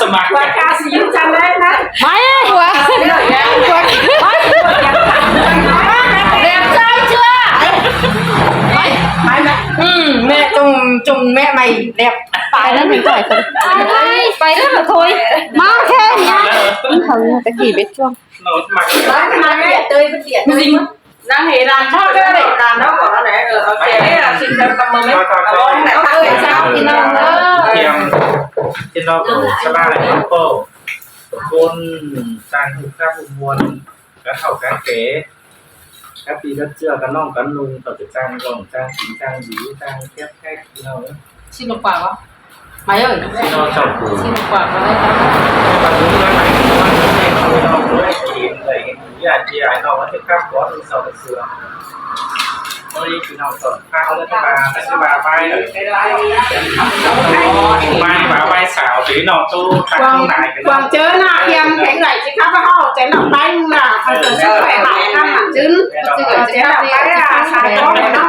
ສະໝັກ ວ່າກາຊິຢູ່ຈັ່ງໃດນະ ໄໝ ວ່າ ແບບໃສ່ເທື່ອ ໄໝ ໄໝ ໄໝ ອືມ ແມ່ຈົ່ງ ຈົ່ງແມ່ໃໝແບບ ໄປແລ້ວ ໄປ ໄປແລ້ວ ໂທຍ ມາແຄ່ນີ້ ເຂົາຕະກີ້ເປັນຊ່ວງ ມາ ມາ ເຕຍ ເຕຍ ນາງເຮລານເຂົ້າເດີ ເຮົາກໍອັນໃດ ເອີ ໂອເຄ ຊິນເດີກຳມືແມ່ ເອີ ເຈົ້າ ພີ່ນ້ອງເດີ ຕຽມ ກິນເຫຼົ້າ ສະບາຍດີ ໂປ້ ຄົນສ້າງຮູບພາບມ່ວນ ກະເຂົ້າກະແກ່ ກະປີກະເຈື່ອ ກະນ້ອງກະນຸ່ງ ເຂົາຈະຈ້າງຮ້ອງ ຈ້າງກິນ ຈ້າງດີ ຈ້າງແຄບແຄກ ພີ່ນ້ອງເອີຍ. ຊິລົງປາກບໍ່? ໄປເອີຍ ຊິນອນເຈົ້າປູ ຊິລົງປາກບໍ່ໄດ້ ຍາດເຈົ້ານ້ອງມາເຮັດກັບບໍ່ ເຊົາເຊື່ອ ໂອ້ຍ ພີ່ນ້ອງ ຕອນເຊົ້າເລີຍ ມາ ມາໄວ້ ມາໄວ້ສາວ ພີ່ນ້ອງ ໂຕ ກວາງ ກວາງເຈີໜ້າ ກຽມແຂງໄຫຼ ຊິຂັບມາເຮົາ ແຈນອອກໄປນະ ຄັນເກີດຊິໄປຫານຳ ຈຶ່ງ ເຈີໜ້າໄປ ອາ ສາຍທອງເນາະ.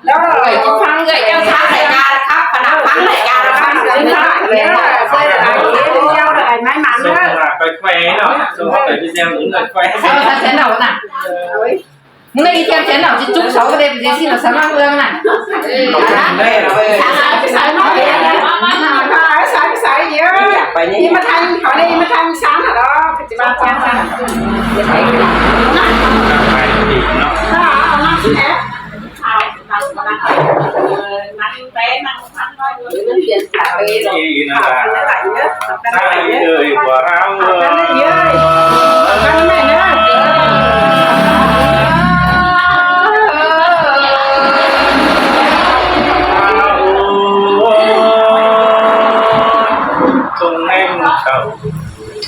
ເອີ ເອີຍ ຟັງເອີຍ ເຈົ້າຊາຍກາລະຄັບ ຄະນະຟັງເອີຍ ກາລະຄັບ ເອີຍ ເອີຍ ເອີຍ ເອີຍ ເຈົ້າໄດ້ໄມ້ມັນເດີ ຄ່ອຍໆເນາະ ເຈົ້າໄປແຊວອື່ນ ຄ່ອຍໆ ເອີ ແຊວນະ ເອີຍ ມຶງໄດ້ອີແຄມແຊວນະ ຊິຈຸກເສົາກໍໄດ້ ໄປຊິລະສະໝັກເລື່ອງນະ ເອີ ສາຍ ສາຍ ສາຍ ສາຍ ເອີຍ ໄປນີ້ ມາທາງເຂົານີ້ ມາທາງຊານຫັ້ນດອກ ຊິມາທາງຊານ ເອີ ເອົາມາຊິແຫຼະ.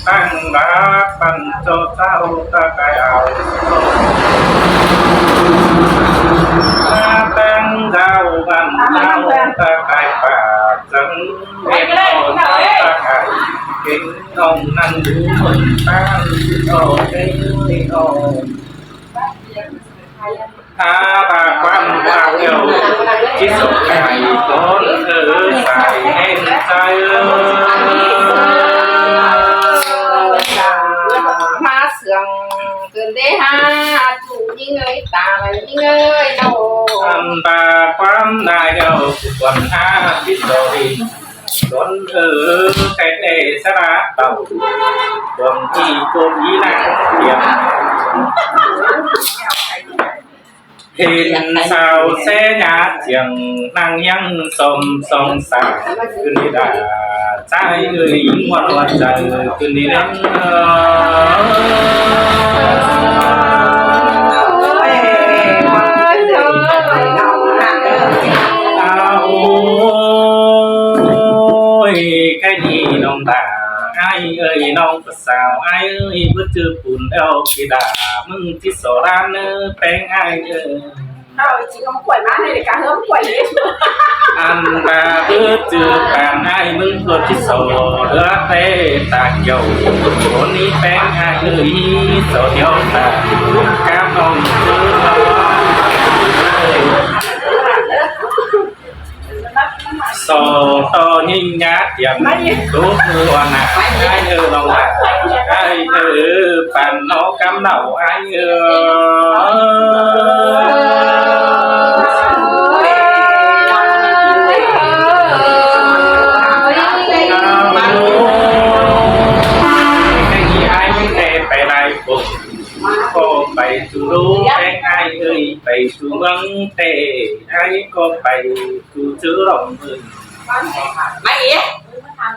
ຕັ້ງລາບັນເຈົ້າເຈົ້າຕະກາຍອາວ ຕັ້ງດາວບັນເຈົ້າຕະກາຍປາກ ຈັ່ງເຫັນເຈົ້າຕະກາຍ ເຫັນນ້ອງນັ້ນຢູ່ບົນຕານ ເປັນເປັນ ອາບາກວັນວ່າແກ້ວ ຈິດສົດໃຈ ຄົນເອີ ສາຍແຫ່ງໃຈ ມາເຊື່ອງຕື່ນເດຫາ ຈູຍິງເອີຍ ຕາໄຫຼຍິງເອີຍໂດ ອັນບາກວັນນາແກ້ວ ຄວນຫາພິດໂຕດີ ຄົນເອີ ໃກ້ແຕ່ສະລະເຕົ້າ ດວງທີ່ກົມອີນາງກຽມ ເຫັນສາວແຊຍາຈຽງ ນັ່ງຮຽງຊົມສ່ອງສາ ຄືນນີ້ດາ ຊາຍເອີຍ ມ່ວນຫົວໃຈ ຄືນນີ້ດາ ໂອ້ຍ ໃກ້ນີ້ນ້ອງດາ ອ້າຍເອີຍ ນ້ອງ ສາວອ້າຍເອີຍ ບໍ່ຈື່ປູນແລ້ວ ທິດາ ມຶງຕິດສໍລານເນີ ແປ້ງອ້າຍເອີຍ ເອົາຈິງເອົາມາກວດມາໃນລາຍການເຮີມກວດນີ້ ອັນຕາເບີດຈື່ປານອ້າຍມຶງກວດຕິດສໍເຫຼືອແຕ່ຕາກ່ຽວ ໂຕນີ້ແປ້ງອ້າຍເອີຍ ສໍດຽວຕາກັບນ້ອງເອີຍ. ສອງຕໍ່ຍິງຍາດຢາມ ທຸກມື້ວານາ ອ້າຍເອີ ນ້ອງຫຼານ ອ້າຍເອີ ປານນອກກຳເນົາ ອ້າຍເອີ. ໄປຫຼາຍຄົນ ກໍໄປສູ່ໂລກແຕ່ອ້າຍເອີຍ ໄປສູ່ເມືອງແຕ່ອ້າຍກໍໄປສູ່ເຈີລອງເອີຍ ມາອີກ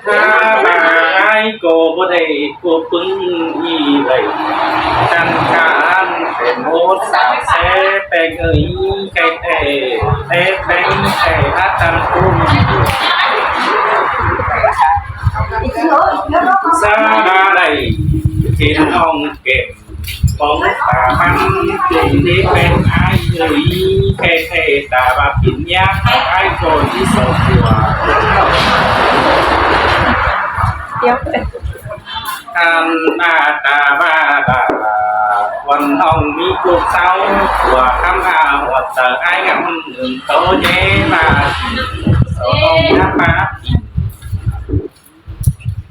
ຖ້າມາອ້າຍກໍບໍ່ໄດ້ກົວປຶ້ງອີເອີຍ ຈັນຄານເປັນໂອດສາວແຊແປ້ງເອີຍ ໄກ່ແຕ່ແຕ່ແປ້ງແຕ່ອາຕັນກຸ້ງ ສາລາໄດ້ເຫັນນ້ອງແກ້ມ ປອງຕາພັນ ເປັນເດັກແປ້ງອ້າຍເອີຍ ແທ້ໆ ຕາວ່າເປັນຍາອ້າຍກໍຊິສອບຕົວ ດຽວ ອັນໜ້າຕາວ່າດາ ວັນນ້ອງມີກຸກເຊົາ ຕົວຄຳອາຫົວໃຈອ້າຍງາມໜຶ່ງໂຕເຍມາ ສອງນາປາ ເ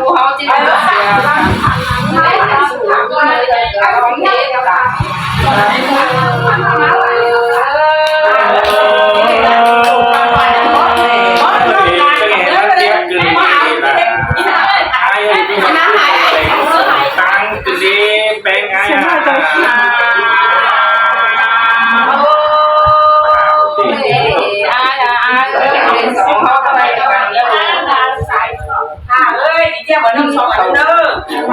ເຮົາຈິ ຕັ້ງຢູ່ທີ່ແປງອາຫານ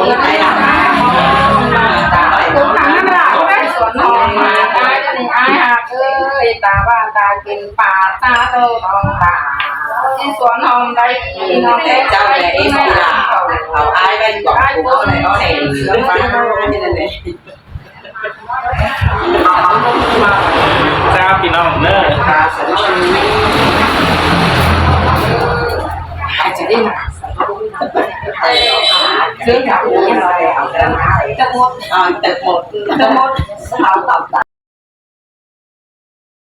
ຄົນໄທ ຕາໄປຄົນທາງນັ້ນລະ ສວນນ້ອງມາ ຕາຈະໄດ້ອາຍຮັກເອີຍ ຕາວ່າຕາເປັນປາ ຕາໂຕຕ້ອງຕາ ທີ່ສວນນ້ອງໄດ້ ເຈົ້າແລະເອສລາ ເອົາອ້າຍໄວ້ກ່ອນ ຜູ້ເອົາໄດ້ເອົາແດ່ ເສືອໄປນັ້ນແຫຼະ. ເຈົ້າ ພີ່ນ້ອງເດີ ເຊີນ ເຈົ້າ ເຈົ້າ ເຈົ້າ ເຈົ້າ ເຈົ້າ ເຈົ້າ